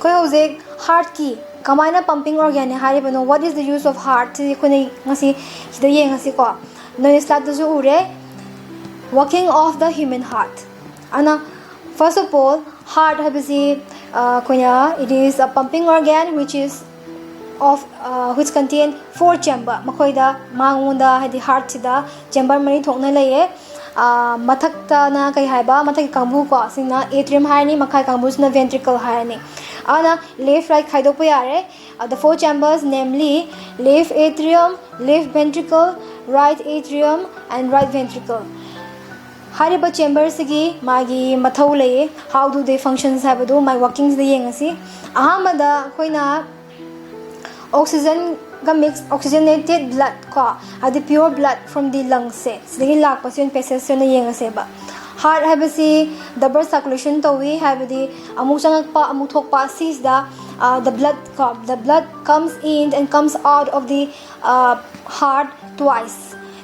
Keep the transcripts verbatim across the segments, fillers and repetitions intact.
ꯑꯩꯈꯣꯏ ꯍꯧꯖꯤꯛ ꯍꯥꯔꯠꯀꯤ ꯀꯃꯥꯏꯅ pumping organ ꯅꯤ ꯍꯥꯏꯔꯤꯕꯅꯣ, what is the use of heart ꯁꯤ ꯑꯩꯈꯣꯏꯅ ꯉꯁꯤ ꯁꯤꯗ ꯌꯦꯡꯉꯁꯤꯀꯣ꯫ ꯅꯣꯏ ꯁ꯭ꯂꯥꯏꯗꯇꯁꯨ ꯎꯔꯦ, working of the human heart. ꯑꯗꯨꯅ first of all, heart ꯍꯥꯏꯕꯁꯤ ꯑꯩꯈꯣꯏꯅ it is a pumping organ which is of which contain four chamber. ꯃꯈꯣꯏꯗ ꯃꯉꯣꯟꯗ ꯍꯥꯏꯗꯤ ꯍꯥꯔꯠꯁꯤꯗ ꯆꯦꯝꯕꯔ ꯃꯔꯤ ꯊꯣꯛꯅ ꯂꯩꯌꯦ꯫ ꯃꯊꯛꯇꯅ ꯀꯩ ꯍꯥꯏꯕ, ꯃꯊꯛꯀꯤ ꯀꯥꯡꯕꯨ ꯀꯣ, ꯁꯤꯅ atrium ꯍꯥꯏꯔꯅꯤ, ꯃꯈꯥꯏ ꯀꯥꯡꯕꯨꯁꯤꯅ ventricle ꯍꯥꯏꯔꯅꯤ꯫ ꯑꯗꯨꯅ left right ꯈꯥꯏꯗꯣꯛꯄ ꯌꯥꯔꯦ꯫ The four chambers namely left atrium, left ventricle, right atrium and right ventricle. ꯍꯥꯏꯔꯤꯕ ꯆꯦꯝꯕꯔꯁꯤꯒꯤ ꯃꯥꯒꯤ ꯃꯊꯧ ꯂꯩꯌꯦ꯫ How do they functions ꯍꯥꯏꯕꯗꯨ ꯃꯥꯏ ꯋꯥꯔꯀꯤꯡꯁꯤꯗ ꯌꯦꯡꯉꯁꯤ꯫ ꯑꯍꯥꯟꯕꯗ ꯑꯩꯈꯣꯏꯅ oxygenꯒ mix oxygenated blood ꯀꯣ, ꯍꯥꯏꯗꯤ pure blood from the lungs ꯁꯦ ꯁꯤꯗꯒꯤ ꯂꯥꯛꯄꯁꯦ ꯑꯣꯏꯅ ꯄꯦꯁꯦꯖꯁꯦ ꯑꯣꯏꯅ ꯌꯦꯡꯉꯁꯦꯕ꯫ ꯍꯥꯔꯠ ꯍꯥꯏꯕꯁꯤ double circulation ꯇꯧꯏ, ꯍꯥꯏꯕꯗꯤ ꯑꯃꯨꯛ ꯆꯪꯉꯛꯄ ꯑꯃꯨꯛ ꯊꯣꯛꯄ ꯁꯤꯁꯤꯗ the blood ꯀꯣ, the blood comes in and comes out of the heart twice.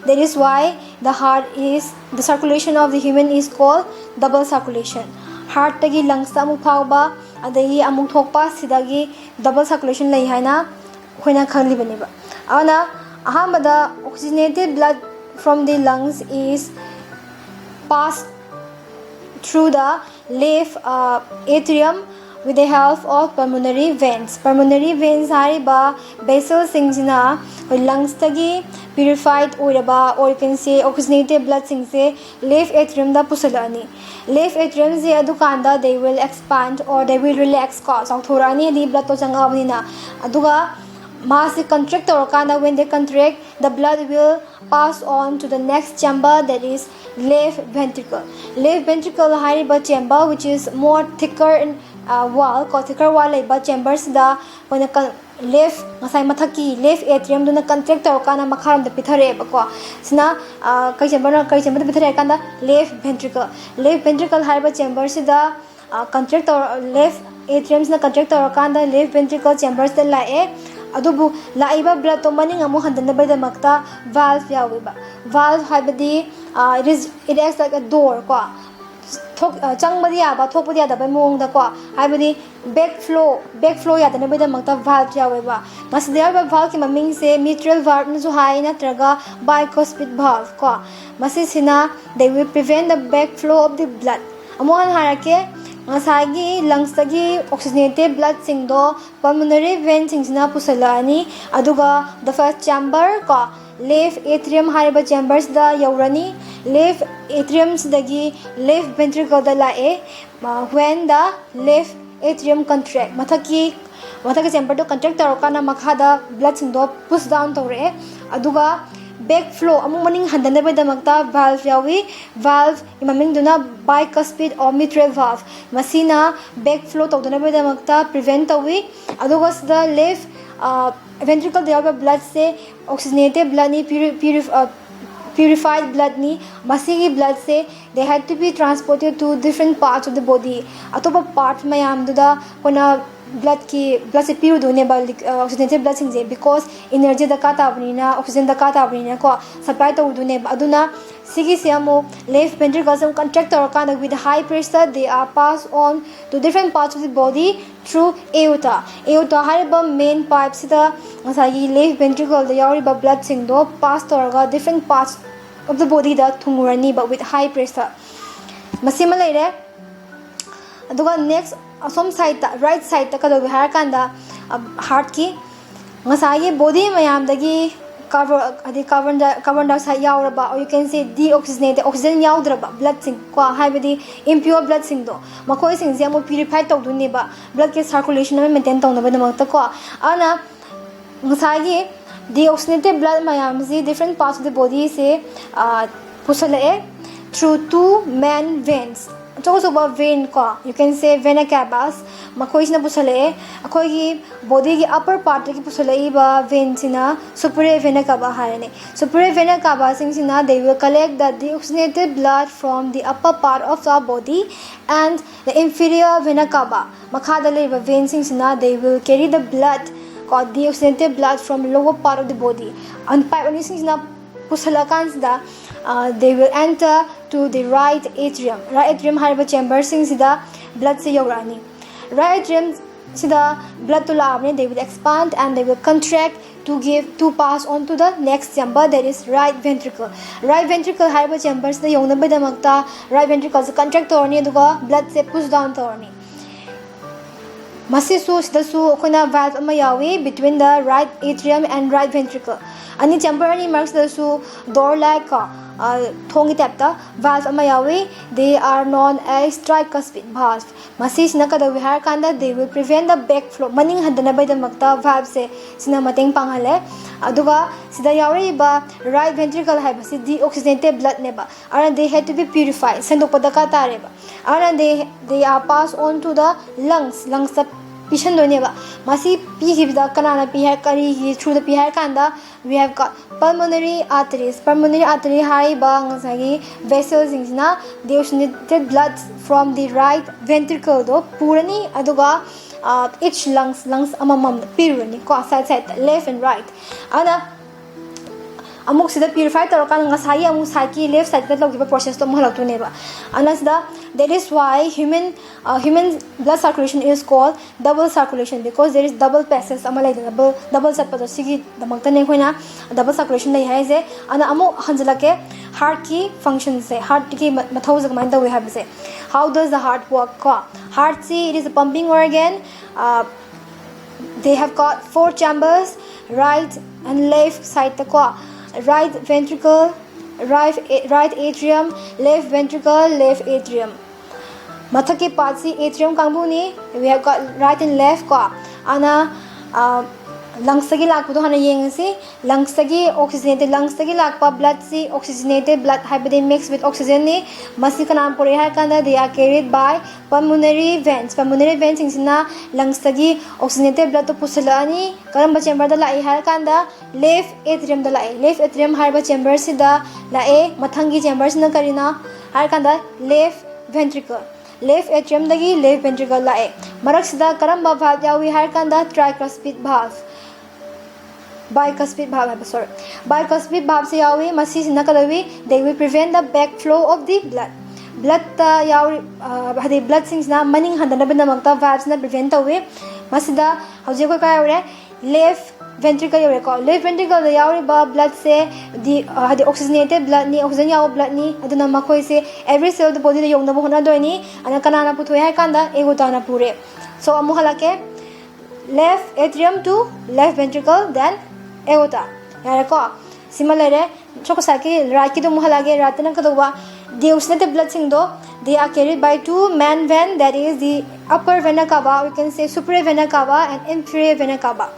That is why the heart is, the circulation of the human is called double circulation. ꯍꯥꯔꯠꯇꯒꯤ ꯂꯪꯁꯇ ꯑꯃꯨꯛ ꯐꯥꯎꯕ ꯑꯗꯒꯤ ꯑꯃꯨꯛ ꯊꯣꯛꯄ ꯁꯤꯗꯒꯤ double circulation ꯂꯩ ꯍꯥꯏꯅ ꯑꯩꯈꯣꯏꯅ ꯈꯜꯂꯤꯕꯅꯦꯕ꯫ ꯑꯗꯨꯅ ꯑꯍꯥꯟꯕꯗ oxygenated blood from the lungs is passed through the left atrium with the help of pulmonary veins. Pulmonary veins ꯍꯥꯏꯔꯤꯕ ꯚꯦꯁꯦꯜꯁꯤꯡꯁꯤꯅ ꯑꯩꯈꯣꯏ ꯂꯪꯁꯇꯒꯤ purified ꯑꯣꯏꯔꯕ, or you can say oxygenated bloodꯁꯤꯡꯁꯦ left atriumꯗ ꯄꯨꯁꯤꯜꯂꯛꯑꯅꯤ꯫ Left atriumꯁꯦ ꯑꯗꯨꯀꯥꯟꯗ they will expand or they will relax ꯀꯣ, ꯆꯥꯎꯊꯣꯔꯛꯑꯅꯤ, ꯍꯥꯏꯗꯤ bloodꯇꯣ ꯆꯪꯉꯛꯑꯕꯅꯤꯅ꯫ ꯑꯗꯨꯒ ꯃꯥꯁꯤ contract ꯇꯧꯔꯀꯥꯟꯗ, when they contract, the blood will pass on to the next chamber, that is left ventricle. Left ventricle ꯍꯥꯏꯔꯤꯕ chamber which is more thicker wall ꯀꯣ, thicker wall ꯂꯩꯕ chamberꯁꯤꯗ ꯑꯩꯈꯣꯏꯅ left, ꯉꯁꯥꯏ ꯃꯊꯛꯀꯤ left atriumꯗꯨꯅ contract ꯇꯧꯔꯀꯥꯟꯗ ꯃꯈꯥꯔꯣꯝꯗ ꯄꯤꯊꯔꯛꯑꯦꯕꯀꯣ꯫ ꯁꯤꯅ ꯀꯩ chamberꯅꯣ, ꯀꯩ chamberꯗ ꯄꯤꯊꯔꯛꯑꯦ ꯍꯥꯏ ꯀꯥꯟꯗ left ventricle. Left ventricle ꯍꯥꯏꯔꯤꯕ chamberꯁꯤꯗ contract ꯇꯧꯔ left atriumꯁꯤꯅ contract ꯇꯧꯔꯀꯥꯟꯗ left ventricle chamberꯁꯤꯗ ꯂꯥꯛꯑꯦ꯫ ꯑꯗꯨꯕꯨ ꯂꯥꯛꯏꯕ bloodꯇꯣ ꯃꯅꯤꯡ ꯑꯃꯨꯛ ꯍꯟꯗꯅꯕꯒꯤꯗꯃꯛꯇ valve ꯌꯥꯎꯋꯦꯕ꯫ Valve ꯍꯥꯏꯕꯗꯤ it is, it acts like a door ꯀꯣ꯫ ꯊꯣꯛ ꯆꯪꯕꯗꯤ ꯌꯥꯕ, ꯊꯣꯛꯄꯗꯤ ꯌꯥꯗꯕꯩ ꯃꯑꯣꯡꯗꯀꯣ, ꯍꯥꯏꯕꯗꯤ back flow back flow ꯌꯥꯗꯅꯕꯒꯤꯗꯃꯛꯇ valve ꯌꯥꯎꯋꯦꯕ꯫ ꯃꯁꯤꯗ ꯌꯥꯎꯔꯤꯕ valveꯀꯤ ꯃꯃꯤꯡꯁꯦ mitral valveꯅꯁꯨ ꯍꯥꯏ, ꯅꯠꯇ꯭ꯔꯒ bicuspid valve ꯀꯣ꯫ ꯃꯁꯤꯁꯤꯅ they will prevent the back flow of the blood꯫ ꯑꯃꯨꯛ ꯍꯟꯅ ꯍꯥꯏꯔꯛꯀꯦ, ꯉꯁꯥꯏꯒꯤ lungsꯇꯒꯤ oxygenated bloodꯁꯤꯡꯗꯣ pulmonary veinꯁꯤꯡꯁꯤꯅ ꯄꯨꯁꯜꯂꯛꯑꯅꯤ, ꯑꯗꯨꯒ the first chamber ꯀꯣ, left atrium ꯍꯥꯏꯔꯤꯕ chamberꯁꯤꯗ ꯌꯧꯔꯅꯤ꯫ Left atriumꯁꯤꯗꯒꯤ left ventricleꯗ ꯂꯥꯛꯑꯦ꯫ When the left atrium contract, ꯃꯊꯛꯀꯤ ꯃꯊꯛꯀꯤ chamberꯗꯣ contract ꯇꯧꯔꯀꯥꯟꯗ ꯃꯈꯥꯗ bloodꯁꯤꯡꯗꯣ push down ꯇꯧꯔꯛꯑꯦ꯫ ꯑꯗꯨꯒ back flow ꯑꯃꯨꯛ ꯃꯅꯤꯡ ꯍꯟꯗꯅꯕꯒꯤꯗꯃꯛꯇ valve ꯌꯥꯎꯏ꯫ Valveꯀꯤ ꯃꯃꯤꯡꯗꯨꯅ bicuspid or mitral valve꯫ ꯃꯁꯤꯅ back flow ꯇꯧꯗꯅꯕꯒꯤꯗꯃꯛꯇ prevent ꯇꯧꯏ꯫ ꯑꯗꯨꯒ ꯁꯤꯗ left ventricleꯗ ꯌꯥꯎꯕ bloodꯁꯦ oxygenated bloodꯅꯤ, purified bloodꯅꯤ꯫ ꯃꯁꯤꯒꯤ bloodꯁꯦ they had to be transported to different parts of the body꯫ ꯑꯇꯣꯞꯄ part ꯃꯌꯥꯝꯗꯨꯗ ꯑꯩꯈꯣꯏꯅ bloodꯀꯤ bloodꯁꯦ ꯄꯤꯔꯨꯗꯣꯏꯅꯦꯕ, oxygenated bloodꯁꯤꯡꯁꯦ, because energy ꯗꯔꯀꯥꯔ ꯇꯥꯕꯅꯤꯅ, oxygen ꯗꯔꯀꯥꯔ ꯇꯥꯕꯅꯤꯅꯀꯣ, supply ꯇꯧꯔꯨꯗꯣꯏꯅꯦꯕ꯫ ꯑꯗꯨꯅ ꯁꯤꯒꯤꯁꯦ ꯑꯃꯨꯛ left ventricleꯁꯦ ꯑꯃꯨꯛ contract ꯇꯧꯔꯀꯥꯟꯗ with high pressure they are passed on to different parts of the body through aorta꯫ Aorta ꯍꯥꯏꯔꯤꯕ main pipeꯁꯤꯗ ꯉꯁꯥꯏꯒꯤ left ventricleꯗ ꯌꯥꯎꯔꯤꯕ bloodꯁꯤꯡꯗꯣ pass ꯇꯧꯔꯒ different parts of the bodyꯗ ꯊꯨꯡꯉꯨꯔꯅꯤꯕ with high pressure꯫ ꯃꯁꯤꯃ ꯂꯩꯔꯦ꯫ ꯑꯗꯨꯒ next ꯑꯁꯣꯝ sideꯇ, right sideꯇ ꯀꯩꯗꯧꯒꯦ ꯍꯥꯏꯔꯀꯥꯟꯗ heartꯀꯤ ꯉꯁꯥꯏꯒꯤ body ꯃꯌꯥꯝꯗꯒꯤ carbon, ꯍꯥꯏꯗꯤ carbon di- carbon dioxide ꯌꯥꯎꯔꯕ, or you can say deoxygenated, oxygen ꯌꯥꯎꯗ꯭ꯔꯕ bloodꯁꯤꯡ ꯀꯣ, ꯍꯥꯏꯕꯗꯤ impure bloodꯁꯤꯡꯗꯣ, ꯃꯈꯣꯏꯁꯤꯡꯁꯦ ꯑꯃꯨꯛ purify ꯇꯧꯗꯣꯏꯅꯦꯕ bloodꯀꯤ circulation ꯑꯃ maintain ꯇꯧꯅꯕꯒꯤꯗꯃꯛꯇ ꯀꯣ꯫ ꯑꯗꯨꯅ ꯉꯁꯥꯏꯒꯤ deoxygenated blood ꯃꯌꯥꯝꯁꯤ different parts of the bodyꯁꯦ ꯄꯨꯁꯜꯂꯛꯑꯦ through two main veins꯫ ꯑꯆꯧ ꯑꯆꯧꯕ vein ꯀꯣ, you can say vena cavas, ꯃꯈꯣꯏꯁꯤꯅ ꯄꯨꯁꯜꯂꯛꯑꯦ꯫ ꯑꯩꯈꯣꯏꯒꯤ bodyꯒꯤ upper partꯇꯒꯤ ꯄꯨꯁꯜꯂꯛꯏꯕ veinꯁꯤꯅ superior vena cava ꯍꯥꯏꯔꯅꯤ꯫ Superior vena cavaꯁꯤꯡꯁꯤꯅ they will collect the deoxygenated blood from the upper part of the body and the inferior vena cava, ꯃꯈꯥꯗ ꯂꯩꯔꯤꯕ veinꯁꯤꯡꯁꯤꯅ they will carry the blood ꯀꯣ, deoxygenated blood from lower part of the body꯫ Pipe ꯑꯅꯤꯁꯤꯡꯁꯤꯅ ꯄꯨꯁꯜꯂꯛꯑꯀꯥꯟꯁꯤꯗ they will enter to the right atrium. Right atrium ꯍꯥꯏꯔꯤꯕ chamberꯁꯤꯡꯁꯤꯗ bloodꯁꯦ ꯌꯧꯔꯛꯑꯅꯤ꯫ Right atriumꯁꯤꯗ bloodꯇꯨ ꯂꯥꯛꯑꯕꯅꯤ, they will expand and they will contract to give, to pass on to the next chamber, that is right ventricle. Right ventricle ꯍꯥꯏꯔꯤꯕ chamberꯁꯤꯗ ꯌꯧꯅꯕꯒꯤꯗꯃꯛꯇ right ventricleꯁꯦ contract ꯇꯧꯔꯅꯤ, ꯑꯗꯨꯒ bloodꯁꯦ push down ꯇꯧꯔꯅꯤ꯫ ꯃꯁꯤꯁꯨ, ꯁꯤꯗꯁꯨ ꯑꯩꯈꯣꯏꯅ valve ꯑꯃ ꯌꯥꯎꯏ, between the right atrium and right ventricle. ꯑꯅꯤ chamber ꯑꯅꯤ ꯃꯔꯛꯁꯤꯗꯁꯨ door like ꯀꯣ, ꯊꯣꯡꯒꯤ typeꯇ valve ꯑꯃ ꯌꯥꯎꯏ, they are known as tricuspid valve. ꯃꯁꯤꯁꯤꯅ ꯀꯩꯗꯧꯏ ꯍꯥꯏꯔꯀꯥꯟꯗ, they will prevent the back flow, ꯃꯅꯤꯡ ꯍꯟꯗꯅꯕꯒꯤꯗꯃꯛꯇ valveꯁꯦ ꯁꯤꯅ ꯃꯇꯦꯡ ꯄꯥꯡꯍꯜꯂꯦ꯫ ꯑꯗꯨꯒ ꯁꯤꯗ ꯌꯥꯎꯔꯛꯏꯕ right ventricle ꯍꯥꯏꯕꯁꯤ deoxygenated bloodꯅꯦꯕ, ꯑꯗꯨꯅ they had to be purified, ꯁꯦꯡꯗꯣꯛꯄ ꯗꯔꯀꯥꯔ ꯇꯥꯔꯦꯕ꯫ ꯑꯗꯨꯅ they, they are passed on to the lungs, lungsꯇ ꯄꯤꯁꯟꯗꯣꯏꯅꯦꯕ꯫ ꯃꯁꯤ ꯄꯤꯈꯤꯕꯗ ꯀꯅꯥꯅ ꯄꯤ ꯍꯥꯏ, ꯀꯔꯤꯒꯤ throughꯗ ꯄꯤ ꯍꯥꯏꯔ ꯀꯥꯟꯗ, we have got pulmonary arteries. Pulmonary artery ꯍꯥꯏꯔꯤꯕ ꯉꯁꯥꯏꯒꯤ vesselꯁꯤꯡꯁꯤꯅ deoxygenated blood from the right ventricleꯗꯣ ꯄꯨꯔꯅꯤ, ꯑꯗꯨꯒ each lungs, lungs ꯑꯃꯃꯝꯗ ꯄꯤꯔꯨꯔꯅꯤꯀꯣ, side sideꯇ, left and right. ꯑꯗꯨꯅ ꯑꯃꯨꯛ ꯁꯤꯗ purify ꯇꯧꯔꯀꯥꯟꯗ ꯉꯁꯥꯏꯒꯤ ꯑꯃꯨꯛ sideꯀꯤ, left sideꯇ ꯇꯧꯈꯤꯕ processꯇꯣ ꯑꯃꯨꯛ ꯍꯜꯂꯛꯇꯣꯏꯅꯦꯕ꯫ ꯑꯗꯨꯅ ꯁꯤꯗ, that is why human, human blood circulation is called double circulation, because there is double passage ꯑꯃ ꯂꯩꯗꯅ, double, double ꯆꯠꯄꯗꯣ, ꯁꯤꯒꯤꯗꯃꯛꯇꯅꯦ ꯑꯩꯈꯣꯏꯅ double circulation ꯂꯩ ꯍꯥꯏꯁꯦ꯫ ꯑꯗꯨꯅ ꯑꯃꯨꯛ ꯍꯟꯖꯤꯜꯂꯛꯀꯦ, heartꯀꯤ functionꯁꯦ, heartꯀꯤ ꯃ-, ꯃꯊꯧꯁꯦ ꯀꯃꯥꯏꯅ ꯇꯧꯏ ꯍꯥꯏꯕꯁꯦ꯫ How does the heart work ꯀꯣ? Heartꯁꯤ, it is a pumping organ. They have got four chambers, right and left sideꯇ ꯀꯣ, right ventricle, right, right atrium, left ventricle, left atrium. ꯃꯊꯛꯀꯤ partꯁꯤ atrium ꯀꯥꯡꯕꯨꯅꯤ, we have got right and left ꯀꯣ꯫ ꯑꯅ, lungsꯇꯒꯤ ꯂꯥꯛꯄꯗꯣ ꯍꯥꯟꯅ ꯌꯦꯡꯉꯁꯤ꯫ Lungsꯇꯒꯤ oxygenated, lungsꯇꯒꯤ ꯂꯥꯛꯄ bloodꯁꯤ oxygenated blood ꯍꯥꯏꯕꯗꯤ mixed with oxygenꯅꯤ꯫ ꯃꯁꯤ ꯀꯅꯥꯅ ꯄꯨꯔꯛꯏ ꯍꯥꯏꯔ ꯀꯥꯟꯗ, they are carried by pulmonary veins. Pulmonary veinsꯁꯤꯡꯁꯤꯅ lungsꯇꯒꯤ oxygenated bloodꯇꯣ ꯄꯨꯁꯤꯜꯂꯛꯑꯅꯤ꯫ ꯀꯔꯝꯕ chamberꯗ ꯂꯥꯛꯏ ꯍꯥꯏꯔ ꯀꯥꯟꯗ, left atriumꯗ ꯂꯥꯛꯑꯦ꯫ Left atrium ꯍꯥꯏꯔꯤꯕ chamberꯁꯤꯗ ꯂꯥꯛꯑꯦ꯫ ꯃꯊꯪꯒꯤ chamberꯁꯤꯅ ꯀꯔꯤꯅꯣ ꯍꯥꯏꯔ ꯀꯥꯟꯗ, left ventricle. Left atriumꯗꯒꯤ left ventricle ꯂꯥꯛꯑꯦ꯫ ꯃꯔꯛꯁꯤꯗ ꯀꯔꯝꯕ valve ꯌꯥꯎꯏ ꯍꯥꯏꯔ ꯀꯥꯟꯗ, tricuspid valve꯫ Bicuspid valve ꯍꯥꯏꯕ, sorry, bicuspid valve ꯁꯦ ꯌꯥꯎꯏ꯫ ꯃꯁꯤꯁꯤꯅ ꯀꯩꯗꯧꯏ? They will prevent the backflow of the blood. Blood ꯇ ꯌꯥꯎꯔꯤ, ꯑ, ꯍꯥꯏꯗꯤ blood ꯁꯤꯡꯁꯤꯅ ꯃꯅꯤꯡ ꯍꯟꯗꯅꯕꯒꯤꯗꯃꯛꯇ valve ꯁꯤꯅ prevent ꯇꯧꯏ꯫ ꯃꯁꯤꯗ ꯍꯧꯖꯤꯛ ꯑꯩꯈꯣꯏ ꯀꯥꯏ ꯌꯧꯔꯦ? Left ventricle ꯌꯧꯔꯦꯀꯣ꯫ Left ventricle ꯗ ꯌꯥꯎꯔꯤꯕ blood ꯁꯦ ꯗꯤ, ꯑ, ꯍꯥꯏꯗꯤ oxygenated blood ꯅꯤ, oxygen ꯌꯥꯎꯕ blood ꯅꯤ꯫ ꯑꯗꯨꯅ ꯃꯈꯣꯏꯁꯦ every cell of the body ꯗ ꯌꯧꯅꯕ ꯍꯣꯠꯅꯗꯣꯏꯅꯤ꯫ ꯑꯗꯨꯅ ꯀꯅꯥꯅ ꯄꯨꯊꯣꯛꯏ ꯍꯥꯏ ꯀꯥꯟꯗ aorta ꯅ ꯄꯨꯔꯦ꯫ So ꯑꯃꯨꯛ ꯍꯜꯂꯛꯀꯦ꯫ Left atrium to left ventricle, then aorta. ꯌꯥꯔꯦꯀꯣ? ꯁꯤꯃ ꯂꯩꯔꯦ꯫ ꯁꯣꯝ ꯉꯁꯥꯏꯒꯤ right ꯀꯤꯗꯣ ꯑꯃꯨꯛ ꯍꯜꯂꯛꯑꯒꯦ꯫ Right ꯇꯅ ꯀꯩꯗꯧꯕ? Deoxygenated blood ꯁꯤꯡꯗꯣ, they are carried by two main vein, that is the upper vena cava, we can say superior vena cava and inferior vena cava.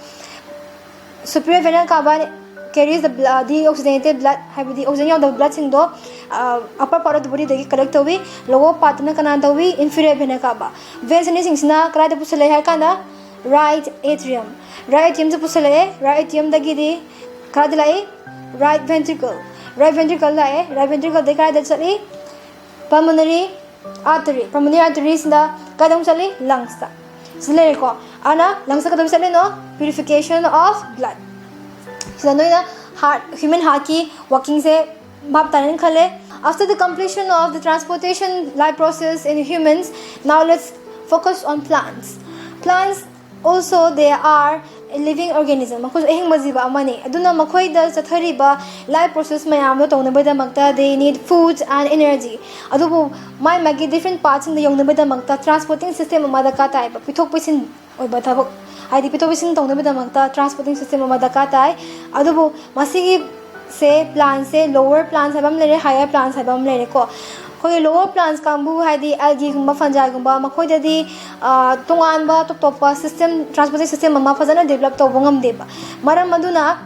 Superior vena cava carries the blood, deoxygenated blood, ꯍꯥꯏꯕꯗꯤ oxygen ꯌꯥꯎꯗꯕ blood ꯁꯤꯡꯗꯣ, ꯑ, upper part of the body ꯗꯒꯤ collect ꯇꯧꯏ꯫ Lower part ꯇꯅ ꯀꯅꯥ ꯇꯧꯏ? Inferior vena cava꯫ Veins ꯑꯅꯤꯁꯤꯡꯁꯤꯅ ꯀꯗꯥꯏꯗ ꯄꯨꯁꯜꯂꯛꯏ ꯍꯥꯏ ꯀꯥꯟꯗ, right atrium꯫ Right atrium ꯁꯦ ꯄꯨꯁꯜꯂꯛꯑꯦ꯫ Right atrium ꯗꯒꯤꯗꯤ ꯀꯗꯥꯏꯗ ꯂꯥꯛꯏ? Right ventricle꯫ Right ventricle ꯂꯥꯛꯑꯦ꯫ Right ventricle ꯗꯒꯤ ꯀꯗꯥꯏꯗ ꯆꯠꯂꯤ? Pulmonary artery꯫ Pulmonary artery ꯁꯤꯅ ꯀꯗꯥꯏꯗ ꯑꯃꯨꯛ ꯆꯠꯂꯤ? Lungs ꯇ꯫ ꯁꯤ ꯂꯩꯔꯦꯀꯣ꯫ ꯑꯗꯨꯅ lungs ꯇ ꯀꯩꯗꯧꯕ ꯆꯠꯂꯤꯅꯣ? Purification of blood꯫ ꯁꯤꯗ ꯅꯣꯏꯅ heart, human heart ꯀꯤ working ꯁꯦ ꯚꯥꯞ ꯇꯥꯔꯦꯅ ꯈꯜꯂꯦ꯫ After the completion of the transportation life process in humans, now let's focus on plants. Plants also, they are a living organism. ꯃꯈꯣꯏꯁꯨ ꯑꯍꯤꯡꯕ ꯖꯤꯕ ꯑꯃꯅꯤ꯫ ꯑꯗꯨꯅ ꯃꯈꯣꯏꯗ ꯆꯠꯊꯔꯤꯕ life process ꯃꯌꯥꯝꯗꯣ ꯇꯧꯅꯕꯒꯤꯗꯃꯛꯇ they need food and energy꯫ ꯑꯗꯨꯕꯨ ꯃꯥꯏ ꯃꯥꯒꯤ different part ꯁꯤꯡꯗ ꯌꯧꯅꯕꯒꯤꯗꯃꯛꯇ transporting system ꯑꯃ ꯗꯔꯀꯥꯔ ꯇꯥꯏꯕ, ꯄꯤꯊꯣꯛ ꯄꯤꯁꯤꯟ ꯑꯣꯏꯕ ꯊꯕꯛ, ꯍꯥꯏꯗꯤ ꯄꯤꯊꯣꯛ ꯄꯤꯁꯤꯟ ꯇꯧꯅꯕꯒꯤꯗꯃꯛꯇ transporting system ꯑꯃ ꯗꯔꯀꯥꯔ ꯇꯥꯏ꯫ ꯑꯗꯨꯕꯨ ꯃꯁꯤꯒꯤ ꯁꯦ plants ꯁꯦ lower plants ꯍꯥꯏꯕ ꯑꯃ ꯂꯩꯔꯦ, higher plants ꯍꯥꯏꯕ ꯑꯃ ꯂꯩꯔꯦꯀꯣ꯫ ꯑꯩꯈꯣꯏꯒꯤ lower plants ꯀꯥꯡꯕꯨ, ꯍꯥꯏꯗꯤ algae ꯒꯨꯝꯕ, fungi ꯒꯨꯝꯕ, ꯃꯈꯣꯏꯗꯗꯤ, ꯑ, ꯇꯣꯉꯥꯟꯕ ꯇꯣꯞ ꯇꯣꯞꯄ system, transporting system ꯑꯃ ꯐꯖꯅ develop ꯇꯧꯕ ꯉꯝꯗꯦꯕ꯫ ꯃꯔꯝ ꯑꯗꯨꯅ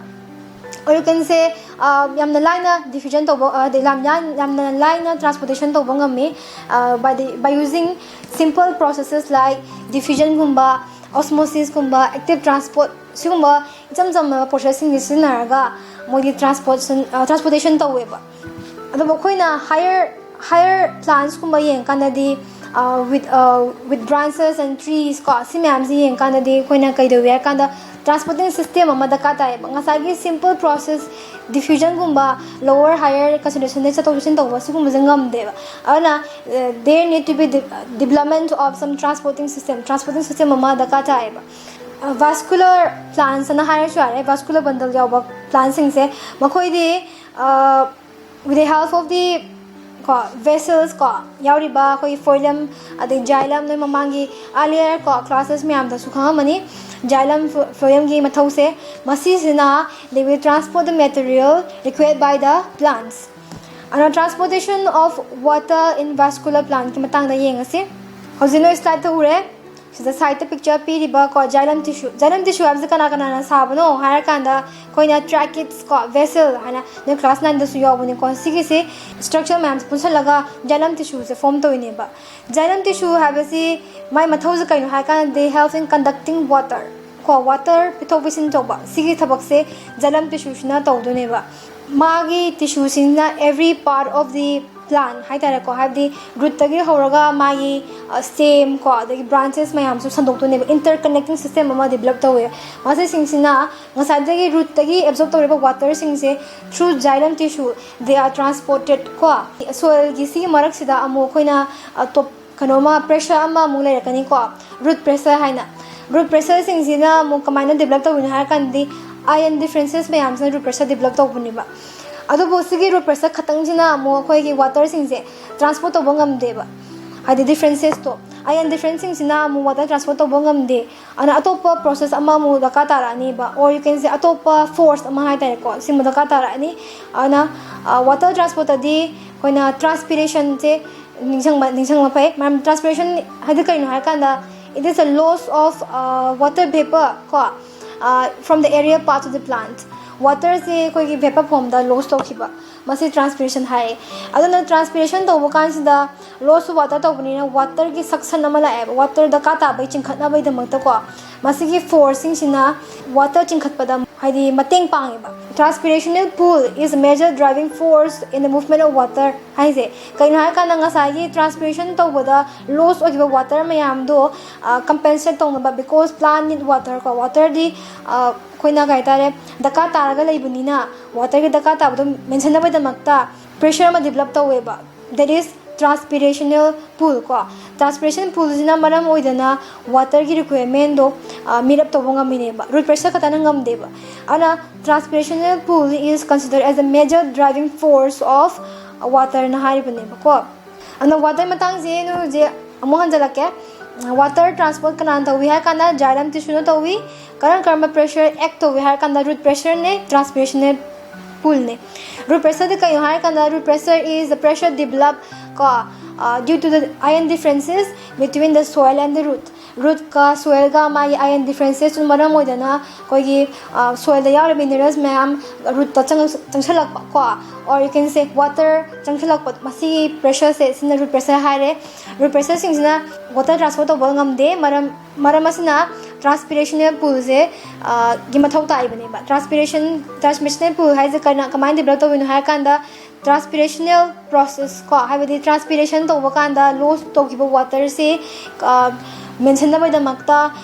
organ ꯁꯦ, ꯑ, ꯌꯥꯝꯅ ꯂꯥꯏꯅ diffusion ꯇꯧꯕ, ꯑ, ꯍꯥꯏꯗꯤ ꯌꯥꯝ ꯌꯥꯝ-, ꯌꯥꯝꯅ ꯂꯥꯏꯅ transportation ꯇꯧꯕ ꯉꯝꯃꯤ, ꯑ, by the, by using simple processes like diffusion ꯒꯨꯝꯕ, osmosis ꯀꯨꯝꯕ, active transport, ꯁꯤꯒꯨꯝꯕ ꯏꯆꯝ ꯆꯝꯕ process ꯁꯤꯡꯁꯦ ꯁꯤꯖꯤꯟꯅꯔꯒ ꯃꯣꯏꯗꯤ transportation, ꯑ, transportation ꯇꯧꯋꯦꯕ꯫ ꯑꯗꯨꯕꯨ ꯑꯩꯈꯣꯏꯅ higher, higher plants ꯀꯨꯝꯕ ꯌꯦꯡꯉꯀꯥꯟꯗꯗꯤ, with with branches and trees ꯀꯣ, ꯁꯤ ꯃꯌꯥꯝꯁꯤ ꯌꯦꯡꯀꯥꯟꯗꯗꯤ ꯑꯩꯈꯣꯏꯅ ꯀꯩꯗꯧꯏ ꯍꯥꯏ ꯀꯥꯟꯗ, ꯇ꯭ꯔꯥꯟꯁꯄꯣꯔꯇꯤꯡ ꯁꯤꯁꯇꯦꯝ ꯑꯃ ꯗꯔꯀꯥꯔ ꯇꯥꯏꯌꯦꯕ꯫ ꯉꯁꯥꯏꯒꯤ ꯁꯤꯝꯄꯜ ꯄ꯭ꯔꯣꯁꯦꯁ, ꯗꯤꯐ꯭ꯌꯨꯖꯟꯒꯨꯝꯕ, ꯂꯣꯋꯔ ꯍꯥꯌꯔ ꯀꯟꯁꯦꯟꯇ꯭ꯔꯦꯁꯟꯗ ꯆꯠꯊꯣꯛ ꯆꯠꯁꯤꯟ ꯇꯧꯕ, ꯁꯤꯒꯨꯝꯕꯁꯦ ꯉꯝꯗꯦꯕ꯫ ꯑꯗꯨꯅ there need to be development of some transporting system, transporting system ꯑꯃ ꯗꯔꯀꯥꯔ ꯇꯥꯏꯌꯦꯕ꯫ ꯚꯥꯁꯀꯨꯂꯔ ꯄ꯭ꯂꯥꯟꯁ ꯑꯅ ꯍꯥꯏꯔꯁꯨ ꯌꯥꯔꯦ, ꯚꯥꯁꯀꯨꯂꯔ ꯕꯟꯗꯜ ꯌꯥꯎꯕ ꯄ꯭ꯂꯥꯟꯁꯤꯡꯁꯦ, ꯃꯈꯣꯏꯗꯤ with the help of the ꯀꯣ, ꯚꯦꯁꯜꯁ ꯀꯣ, ꯌꯥꯎꯔꯤꯕ ꯑꯩꯈꯣꯏꯒꯤ ꯐ꯭ꯂꯣꯌꯝ, ꯑꯗꯩ ꯖꯥꯏꯂꯝ, ꯅꯣꯏ ꯃꯃꯥꯡꯒꯤ earlier ꯀꯣ ꯀ꯭ꯂꯥꯁꯦꯁ ꯃꯌꯥꯝꯗꯁꯨ ꯈꯪꯉꯝꯃꯅꯤ, ꯖꯥꯏꯂꯝ ꯐ꯭ꯂꯣꯌꯝꯒꯤ ꯃꯊꯧꯁꯦ꯫ ꯃꯁꯤꯁꯤꯅ they will transport the material required by the plants. ꯑꯗꯣ transportation of water in vascular plantꯀꯤ ꯃꯇꯥꯡꯗ ꯌꯦꯡꯉꯁꯤ꯫ ꯍꯧꯖꯤꯛ ꯅꯣꯏ ꯁ꯭ꯂꯥꯏꯗꯇ ꯎꯔꯦ, ꯁꯤꯗ ꯁꯥꯏꯗꯇ ꯄꯤꯛꯆꯔ ꯄꯤꯔꯤꯕ ꯀꯣ, ꯖꯥꯏꯂꯝ ꯇꯤꯁꯨ꯫ ꯖꯥꯏꯂꯝ ꯇꯤꯁꯨ ꯍꯥꯏꯕꯁꯤ ꯀꯅꯥ ꯀꯅꯥꯅ ꯁꯥꯕꯅꯣ ꯍꯥꯏꯔꯀꯥꯟꯗ, ꯑꯩꯈꯣꯏꯅ ꯇ꯭ꯔꯥꯀꯤꯠꯁ ꯀꯣ, ꯚꯦꯁꯜ ꯍꯥꯏꯅ ꯅꯣꯏ ꯀ꯭ꯂꯥꯁ ꯅꯥꯏꯟꯗꯁꯨ ꯌꯥꯎꯕꯅꯤꯀꯣ꯫ ꯁꯤꯒꯤꯁꯤ ꯁ꯭ꯇ꯭ꯔꯛꯆꯔ ꯃꯌꯥꯝꯁꯦ ꯄꯨꯟꯁꯜꯂꯒ ꯖꯥꯏꯂꯝ ꯇꯤꯁꯨꯁꯦ ꯐꯣꯝ ꯇꯧꯔꯤꯅꯦꯕ꯫ ꯖꯥꯏꯂꯝ ꯇꯤꯁꯨ ꯍꯥꯏꯕꯁꯤ ꯃꯥꯏ ꯃꯊꯧꯁꯦ ꯀꯩꯅꯣ ꯍꯥꯏꯔꯀꯥꯟꯗ, helps in conducting water ꯀꯣ, ꯋꯥꯇꯔ ꯄꯤꯊꯣꯛ ꯄꯤꯁꯤꯟ ꯇꯧꯕ, ꯁꯤꯒꯤ ꯊꯕꯛꯁꯦ ꯖꯥꯏꯂꯝ ꯇꯤꯁꯨꯁꯤꯅ ꯇꯧꯗꯣꯏꯅꯦꯕ꯫ ꯃꯥꯒꯤ ꯇꯤꯁꯨꯁꯤꯡꯁꯤꯅ every part of the plant ꯍꯥꯏꯇꯥꯔꯦꯀꯣ, ꯍꯥꯏꯕꯗꯤ ꯔꯨꯠꯇꯒꯤ ꯍꯧꯔꯒ ꯃꯥꯒꯤ ꯁ꯭ꯇꯦꯝ ꯀꯣ, ꯑꯗꯒꯤ ꯕ꯭ꯔꯥꯟꯆꯦꯁ ꯃꯌꯥꯝꯁꯨ ꯁꯟꯗꯣꯛꯇꯣꯏꯅꯦꯕ꯫ ꯏꯟꯇꯔ ꯀꯅꯦꯛꯇꯤꯡ ꯁꯤꯁꯇꯦꯝ ꯑꯃ ꯗꯤꯕꯂꯞ ꯇꯧꯋꯦ꯫ ꯃꯁꯤꯁꯤꯡꯁꯤꯅ ꯉꯁꯥꯏꯗꯒꯤ ꯔꯨꯠꯇꯒꯤ ꯑꯦꯕꯖꯣꯔꯕ ꯇꯧꯔꯤꯕ ꯋꯥꯇꯔꯁꯤꯡꯁꯦ through xylem tissue they are transported ꯀꯣ, ꯁꯣꯏꯜꯒꯤ ꯁꯤꯒꯤ ꯃꯔꯛꯁꯤꯗ ꯑꯃꯨꯛ ꯑꯩꯈꯣꯏꯅ ꯇꯣꯞ ꯀꯩꯅꯣꯃ ꯄ꯭ꯔꯦꯁꯔ ꯑꯃ ꯑꯃꯨꯛ ꯂꯩꯔꯛꯀꯅꯤꯀꯣ, ꯔꯨꯠ ꯄ꯭ꯔꯦꯁꯔ ꯍꯥꯏꯅ꯫ ꯔꯨꯠ ꯄ꯭ꯔꯦꯁꯔꯁꯤꯡꯁꯤꯅ ꯑꯃꯨꯛ ꯀꯃꯥꯏꯅ ꯗꯤꯕꯂꯞ ꯇꯧꯕꯅꯣ ꯍꯥꯏꯔ ꯀꯥꯟꯗꯗꯤ, ꯑꯥꯏꯌꯟ ꯗꯤꯐ꯭ꯔꯦꯟꯁꯦꯁ ꯃꯌꯥꯝꯁꯤꯅ ꯔꯨꯠ ꯄ꯭ꯔꯦꯁꯔ ꯗꯤꯕꯂꯞ ꯇꯧꯕꯅꯦꯕ꯫ ꯑꯗꯨꯕꯨ ꯁꯤꯒꯤ ꯔꯨꯠ ꯄ꯭ꯔꯦꯁꯔ ꯈꯛꯇꯪꯁꯤꯅ ꯑꯃꯨꯛ ꯑꯩꯈꯣꯏꯒꯤ ꯋꯥꯇꯔꯁꯤꯡꯁꯦ ꯇ꯭ꯔꯥꯟꯁꯄꯣꯔꯠ ꯇꯧꯕ ꯉꯝꯗꯦꯕ, ꯍꯥꯏꯗꯤ ꯗꯤꯐ꯭ꯔꯦꯟꯁꯦꯁꯇꯣ, ꯑꯥꯏꯌꯟ ꯗꯤꯐ꯭ꯔꯦꯟꯁꯁꯤꯡꯁꯤꯅ ꯑꯃꯨꯛ ꯋꯥꯇꯔ ꯇ꯭ꯔꯥꯟꯁꯄꯣꯔꯠ ꯇꯧꯕ ꯉꯝꯗꯦ꯫ ꯑꯗꯨꯅ ꯑꯇꯣꯞꯄ ꯄ꯭ꯔꯣꯁꯦꯁ ꯑꯃꯃꯨꯛ ꯗꯔꯀꯥꯔ ꯇꯥꯔꯛꯑꯅꯤꯕ, or you can say ꯑꯇꯣꯞꯄ ꯐꯣꯔꯁ ꯑꯃ ꯍꯥꯏꯇꯥꯔꯦꯀꯣ, ꯁꯤꯃ ꯗꯔꯀꯥꯔ ꯇꯥꯔꯛꯑꯅꯤ꯫ ꯑꯗꯨꯅ ꯋꯥꯇꯔ ꯇ꯭ꯔꯥꯟꯁꯄꯣꯔꯠꯇꯗꯤ ꯑꯩꯈꯣꯏꯅ ꯇ꯭ꯔꯥꯟꯁꯄꯤꯔꯦꯁꯟꯁꯦ ꯅꯤꯡꯁꯤꯡꯕ ꯅꯤꯡꯁꯤꯡꯕ ꯐꯩ꯫ ꯃꯔꯝ ꯇ꯭ꯔꯥꯟꯁꯄꯤꯔꯦꯁꯟ ꯍꯥꯏꯗꯤ ꯀꯩꯅꯣ ꯍꯥꯏꯔꯀꯥꯟꯗ, it is a loss of water vapour ꯀꯣ, from the aerial part of the plant꯫ ꯋꯥꯇꯔꯁꯦ ꯑꯩꯈꯣꯏꯒꯤ ꯚꯦꯄꯔ ꯐꯣꯝꯗ ꯂꯣꯁ ꯇꯧꯈꯤꯕ, ꯃꯁꯤ ꯇ꯭ꯔꯥꯟꯁꯄꯤꯔꯦꯁꯟ ꯍꯥꯏꯌꯦ꯫ ꯑꯗꯨꯅ ꯇ꯭ꯔꯥꯟꯁꯄꯤꯔꯦꯁꯟ ꯇꯧꯕ ꯀꯥꯟꯁꯤꯗ ꯂꯣꯁ ꯋꯥꯇꯔ ꯇꯧꯕꯅꯤꯅ ꯋꯥꯇꯔꯒꯤ ꯁꯛꯁꯟ ꯑꯃ ꯂꯥꯛꯑꯦꯕ, ꯋꯥꯇꯔ ꯗꯔꯀꯥꯔ ꯇꯥꯕꯩ ꯆꯤꯡꯈꯠꯅꯕꯒꯤꯗꯃꯛꯇꯀꯣ꯫ ꯃꯁꯤꯒꯤ ꯐꯣꯔꯁꯁꯤꯡꯁꯤꯅ ꯋꯥꯇꯔ ꯆꯤꯡꯈꯠꯄꯗ ꯍꯥꯏꯗꯤ ꯃꯇꯦꯡ ꯄꯥꯡꯉꯦꯕ꯫ Transpirational pull is a major driving force in the movement of water ꯍꯥꯏꯁꯦ ꯀꯩꯅꯣ ꯍꯥꯏꯔꯀꯥꯟꯗ, ꯉꯁꯥꯏꯒꯤ transpiration ꯇꯧꯕꯗ loss ꯑꯣꯏꯈꯤꯕ water ꯃꯌꯥꯝꯗꯣ compensate ꯇꯧꯅꯕ, because plant need water ꯀꯣ, waterꯗꯤ ꯑꯩꯈꯣꯏꯅ ꯀꯩ ꯍꯥꯏꯇꯥꯔꯦ, ꯗꯔꯀꯥꯔ ꯇꯥꯔꯒ ꯂꯩꯕꯅꯤꯅ, waterꯒꯤ ꯗꯔꯀꯥꯔ ꯇꯥꯕꯗꯣ ꯃꯦꯟꯁꯤꯟꯅꯕꯒꯤꯗꯃꯛꯇ pressure ꯑꯃ develop ꯇꯧꯋꯦꯕ, that is transpirational pull ꯀꯣ꯫ Transpiration pullꯁꯤꯅ ꯃꯔꯝ ꯑꯣꯏꯗꯅ waterꯒꯤ requirementꯗꯣ meet up ꯇꯧꯕ ꯉꯝꯃꯤꯅꯦꯕ, root pressure ꯈꯛꯇꯅ ꯉꯝꯗꯦꯕ꯫ ꯑꯗꯨꯅ transpirational pull is considered as a major driving force of waterꯅ ꯍꯥꯏꯔꯤꯕꯅꯦꯕꯀꯣ꯫ ꯑꯗꯨꯅ water ꯃꯇꯥꯡꯁꯦ ꯅꯣꯏ ꯍꯧꯖꯤꯛ ꯑꯃꯨꯛ ꯍꯟꯖꯜꯂꯛꯀꯦ꯫ Water transport ꯀꯅꯥꯅ ꯇꯧꯏ ꯍꯥꯏ ꯀꯥꯟꯗ xylem tissueꯅ ꯇꯧꯏ꯫ ꯀꯔꯝ ꯀꯔꯝꯕ pressure act ꯇꯧꯏ ꯍꯥꯏꯔ ꯀꯥꯟꯗ root pressureꯅꯦ, transpirational pullꯅꯦ꯫ Root pressureꯗꯤ ꯀꯩꯅꯣ ꯍꯥꯏꯔ ꯀꯥꯟꯗ, root pressure is the pressure develop ꯀꯣ, due to the ion differences between the soil and the root꯫ Rootꯀ soilꯒ ꯃꯥꯒꯤ ion differences ꯃꯔꯝ ꯑꯣꯏꯗꯅ ꯑꯩꯈꯣꯏꯒꯤ soilꯗ ꯌꯥꯎꯔꯤꯕ minerals ꯃꯌꯥꯝ rootꯇ ꯆꯪꯁꯜꯂꯛꯄ ꯀꯣ, or you can say water ꯆꯪꯁꯜꯂꯛꯄ, ꯃꯁꯤꯒꯤ pressureꯁꯦ, ꯁꯤꯅ root pressure ꯍꯥꯏꯔꯦ꯫ Root pressureꯁꯤꯡꯁꯤꯅ water transport ꯇꯧꯕ ꯉꯝꯗꯦ꯫ ꯃꯔꯝ ꯃꯔꯝ ꯑꯁꯤꯅ transpirational pullꯁꯦ ꯒꯤ ꯃꯊꯧ ꯇꯥꯛꯏꯕꯅꯦꯕ꯫ Transpiration transpirational pull ꯍꯥꯏꯁꯦ ꯀꯅꯥ, ꯀꯃꯥꯏꯅ develop ꯇꯧꯗꯣꯏꯅꯣ ꯍꯥꯏꯔ ꯀꯥꯟꯗ, transpirational process ꯀꯣ, ꯍꯥꯏꯕꯗꯤ transpiration ꯇꯧꯕ ꯀꯥꯟꯗ loss ꯇꯧꯈꯤꯕ waterꯁꯦ ꯃꯦꯟꯁꯤꯟꯅꯕꯒꯤꯗꯃꯛꯇ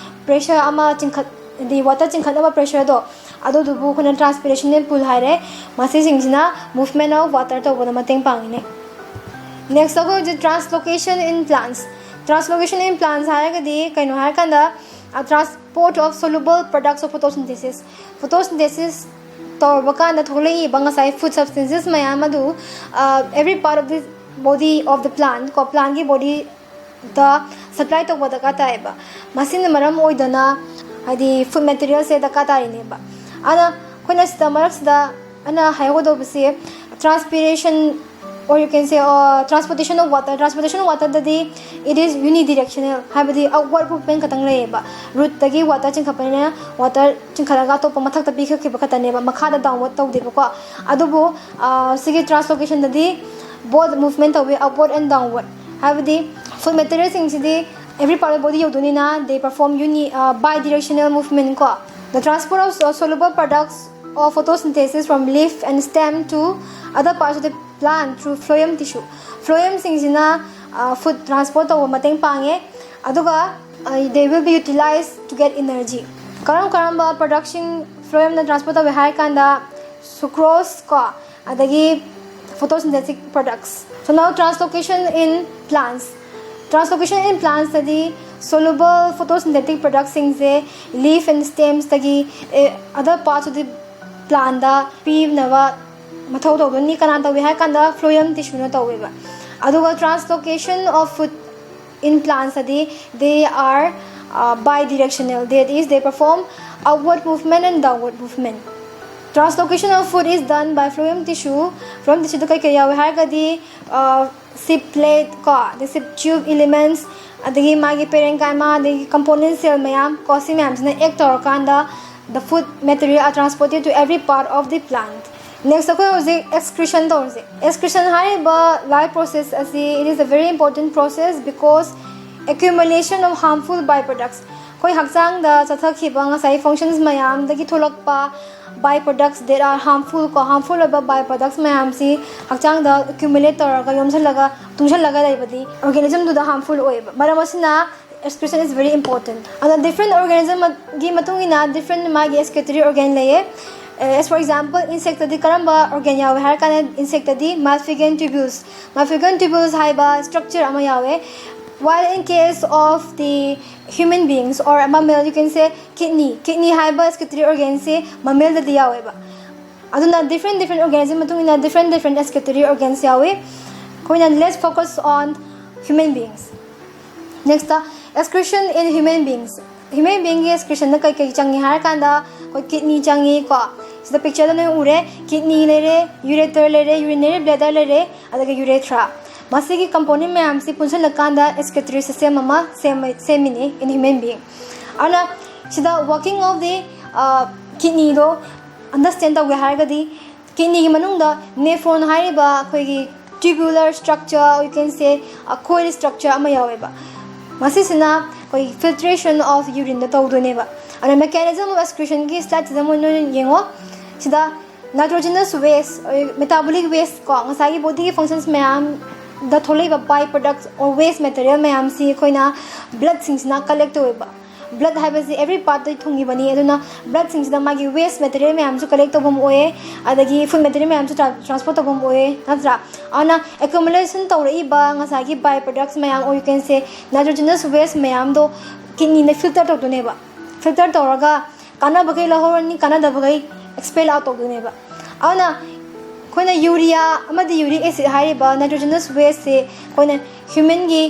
pressure ꯑꯃ ꯆꯤꯡꯈꯠ ꯍꯥꯏꯗꯤ water ꯆꯤꯡꯈꯠꯅꯕ pressureꯗꯣ, ꯑꯗꯨꯗꯨꯕꯨ ꯑꯩꯈꯣꯏꯅ transpirational pull ꯍꯥꯏꯔꯦ꯫ ꯃꯁꯤꯁꯤꯡꯁꯤꯅ movement of water ꯇꯧꯕꯗ ꯃꯇꯦꯡ ꯄꯥꯡꯉꯤꯅꯦ꯫ Next ꯑꯩꯈꯣꯏ ꯍꯧꯖꯤꯛ translocation in plants꯫ Translocation in plants ꯍꯥꯏꯔꯒꯗꯤ ꯀꯩꯅꯣ ꯍꯥꯏꯔꯀꯥꯟꯗ, transport of soluble products of photosynthesis꯫ Photosynthesis ꯇꯧꯔꯕ ꯀꯥꯟꯗ ꯊꯣꯛꯂꯛꯏꯕ ꯉꯁꯥꯏ food substances ꯃꯌꯥꯝ ꯑꯗꯨ every part of the body of the plant ꯀꯣ, plantꯀꯤ bodyꯗ supply ꯇꯧꯕ ꯗꯔꯀꯥꯔ ꯇꯥꯏꯌꯦꯕ꯫ ꯃꯁꯤꯅ ꯃꯔꯝ ꯑꯣꯏꯗꯅ ꯍꯥꯏꯗꯤ food materialꯁꯦ ꯗꯔꯀꯥꯔ ꯇꯥꯔꯤꯅꯦꯕ꯫ ꯑꯗꯨꯅ ꯑꯩꯈꯣꯏꯅ ꯁꯤꯗ ꯃꯔꯛꯁꯤꯗ ꯑꯩꯅ ꯍꯥꯏꯍꯧꯒꯗꯧꯕꯁꯦ, transpiration or you can say transportation of water꯫ Transportation of waterꯗꯗꯤ it is unidirectional, ꯍꯥꯏꯕꯗꯤ upward movement ꯈꯛꯇꯪ ꯂꯩꯌꯦꯕ꯫ Rootꯇꯒꯤ water ꯆꯤꯡꯈꯠꯄꯅꯤꯅ water ꯆꯤꯡꯈꯠꯂꯒ ꯑꯇꯣꯞꯄ ꯃꯊꯛꯇ ꯄꯤꯈꯠꯈꯤꯕ ꯈꯛꯇꯅꯦꯕ, ꯃꯈꯥꯗ downward ꯇꯧꯗꯦꯕꯀꯣ꯫ ꯑꯗꯨꯕꯨ ꯁꯤꯒꯤ translocationdꯗꯤ both movement ꯇꯧꯋꯤ, upward and downward꯫ ꯍꯥꯏꯕꯗꯤ food materialꯁꯤꯡꯁꯤꯗꯤ every part of body ꯌꯧꯗꯣꯏꯅꯤꯅ they perform uni bidirectional movement ꯀꯣ꯫ The transport of so- soluble products of photosynthesis from leaf and stem to other parts of the plant through phloem tissue. Phloemꯁꯤꯡꯁꯤꯅ food transport ꯇꯧꯕ ꯃꯇꯦꯡ ꯄꯥꯡꯉꯦ꯫ ꯑꯗꯨꯒ they will be utilized to get energy. ꯀꯔꯝ ꯀꯔꯝꯕ productꯁꯤꯡ phloemꯅ transport ꯇꯧꯋꯦ ꯍꯥꯏꯔ ꯀꯥꯟꯗ sucrose ꯀꯣ, ꯑꯗꯒꯤ photosynthetic products. So now translocation in plants. Translocation in plants ꯇꯗꯤ soluble photosynthetic productꯁꯤꯡꯁꯦ leaf and stemsꯇꯒꯤ other parts of the plantꯗ ꯄꯤꯅꯕ ꯃꯊꯧ ꯇꯧꯗꯣꯏꯅꯤ꯫ ꯀꯅꯥꯅ ꯇꯧꯏ ꯍꯥꯏ ꯀꯥꯟꯗ phloem tissueꯅ ꯇꯧꯋꯦꯕ꯫ ꯑꯗꯨꯒ translocation of food in plants ꯇꯗꯤ they are uh, bidirectional, that is they perform upward movement and downward movement. Translocation of food is done by phloem tissue. Phloem tissueꯗ ꯀꯩꯀꯩ ꯌꯥꯎꯏ ꯍꯥꯏꯔꯒꯗꯤ sip plate ꯀꯣ, ꯑꯗꯩ sip tube elements, ꯑꯗꯒꯤ ꯃꯥꯒꯤ parenchyma, ꯑꯗꯒꯤ component cell ꯃꯌꯥꯝ ꯀꯣ, ꯁꯤ ꯃꯌꯥꯝꯁꯤꯅ act ꯇꯧꯔꯀꯥꯟꯗ the food material are transported to every part of the plant. Next ꯑꯩꯈꯣꯏ ꯍꯧꯖꯤꯛ excretion ꯇꯧꯔꯁꯦ꯫ Excretion ꯍꯥꯏꯔꯤꯕ life process ꯑꯁꯤ, it is a very important process because accumulation of harmful byproducts, ꯑꯩꯈꯣꯏ ꯍꯛꯆꯥꯡꯗ ꯆꯠꯊꯈꯤꯕ ꯉꯁꯥꯏ functions ꯃꯌꯥꯝꯗꯒꯤ ꯊꯣꯛꯂꯛꯄ byproducts that are harmful ꯀꯣ, harmful ꯑꯣꯏꯕ byproducts ꯃꯌꯥꯝꯁꯤ ꯍꯛꯆꯥꯡꯗ accumulate ꯇꯧꯔꯒ, ꯌꯣꯝꯁꯤꯜꯂꯒ, ꯇꯨꯡꯁꯤꯜꯂꯒ ꯂꯩꯕꯗꯤ organismꯗꯨꯗ harmful ꯑꯣꯏꯌꯦꯕ꯫ ꯃꯔꯝ ꯑꯁꯤꯅ excretion is very important. ꯑꯗ different organismꯒꯤ ꯃꯇꯨꯡ ꯏꯟꯅ different ꯃꯥꯒꯤ excretory organ ꯂꯩꯌꯦ꯫ As for example, insectꯇꯗꯤ ꯀꯔꯝꯕ organ ꯌꯥꯎꯋꯦ ꯍꯥꯏꯔ ꯀꯥꯟꯗ, insectꯇꯗꯤ Malpighian tubules, Malpighian tubules ꯍꯥꯏꯕ structure ꯑꯃ ꯌꯥꯎꯋꯦ꯫ While in case of the human beings or mammal, you can say kidney, kidney ꯍꯥꯏꯕ excretory organꯁꯦ mammalꯗꯗꯤ ꯌꯥꯎꯋꯦꯕ꯫ ꯑꯗꯨꯅ different different organism ꯃꯇꯨꯡ ꯏꯟꯅ different different excretory organs ꯌꯥꯎꯋꯤ꯫ ꯑꯩꯈꯣꯏꯅ let's focus on human beings. Next excretion in human beings. Human beingꯒꯤ excretionꯗ ꯀꯩꯀꯩ ꯆꯪꯉꯤ ꯍꯥꯏꯔ ꯀꯥꯟꯗ ꯑꯩꯈꯣꯏ kidney ꯆꯪꯉꯤ ꯀꯣ꯫ ꯁꯤꯗ pictureꯗ ꯅꯣꯏ ꯎꯔꯦ, kidney ꯂꯩꯔꯦ, ureter ꯂꯩꯔꯦ, urinary bladder ꯂꯩꯔꯦ, ꯑꯗꯒꯤ urethra꯫ ꯃꯁꯤꯒꯤ component ꯃꯌꯥꯝꯁꯤ ꯄꯨꯟꯁꯤꯜꯂꯀꯥꯟꯗ excretory system ꯑꯃ ꯁꯦꯝꯃ- ꯁꯦꯝꯃꯤꯅꯤ in human being꯫ ꯑꯗꯨꯅ ꯁꯤꯗ working of the kidneyꯗꯣ understand ꯇꯧꯒꯦ ꯍꯥꯏꯔꯒꯗꯤ, kidneyꯒꯤ ꯃꯅꯨꯡꯗ nephron ꯍꯥꯏꯔꯤꯕ ꯑꯩꯈꯣꯏꯒꯤ tubular structure, you can say a coil structure ꯑꯃ ꯌꯥꯎꯋꯦꯕ꯫ ꯃꯁꯤꯁꯤꯅ ꯑꯩꯈꯣꯏꯒꯤ filtration of urineꯗ ꯇꯧꯗꯣꯏꯅꯦꯕ꯫ ꯑꯗ mechanism of excretionꯒꯤ slideꯁꯤꯗ ꯃꯣꯏ ꯅꯣꯏꯅ ꯌꯦꯡꯉꯣ꯫ ꯁꯤꯗ nitrogenous waste, metabolic waste ꯀꯣ, ꯉꯁꯥꯏꯒꯤ bodyꯒꯤ functions ꯃꯌꯥꯝꯗ ꯊꯣꯛꯂꯛꯏꯕ by products or waste material ꯃꯌꯥꯝꯁꯤ ꯑꯩꯈꯣꯏꯅ bloodꯁꯤꯡꯁꯤꯅ collect ꯇꯧꯋꯦꯕ꯫ Blood ꯍꯥꯏꯕꯁꯤ every partꯇ ꯊꯨꯡꯉꯤꯕꯅꯤ, ꯑꯗꯨꯅ bloodꯁꯤꯡꯁꯤꯗ ꯃꯥꯒꯤ waste material ꯃꯌꯥꯝꯁꯨ collect ꯇꯧꯐꯝ ꯑꯣꯏꯌꯦ, ꯑꯗꯒꯤ food material ꯃꯌꯥꯝꯁꯨ tra- transport ꯇꯧꯐꯝ ꯑꯣꯏꯌꯦ, ꯅꯠꯇ꯭ꯔꯥ? ꯑꯗꯨꯅ accumulation ꯇꯧꯔꯛꯏꯕ ꯉꯁꯥꯏꯒꯤ by products ꯃꯌꯥꯝ, or you can say nitrogenous waste ꯃꯌꯥꯝꯗꯣ kidneyꯅ filter ꯇꯧꯗꯣꯏꯅꯦꯕ꯫ Filter ꯇꯧꯔꯒ ꯀꯥꯟꯅꯕꯈꯩ ꯂꯧꯍꯧꯔꯅꯤ, ꯀꯥꯟꯅꯗꯕꯈꯩ expel out ꯇꯧꯗꯣꯏꯅꯦꯕ꯫ ꯑꯗꯨꯅ ꯑꯩꯈꯣꯏꯅ urea ꯑꯃꯗꯤ uric acid ꯍꯥꯏꯔꯤꯕ nitrogenous wasteꯁꯦ ꯑꯩꯈꯣꯏꯅ humanꯒꯤ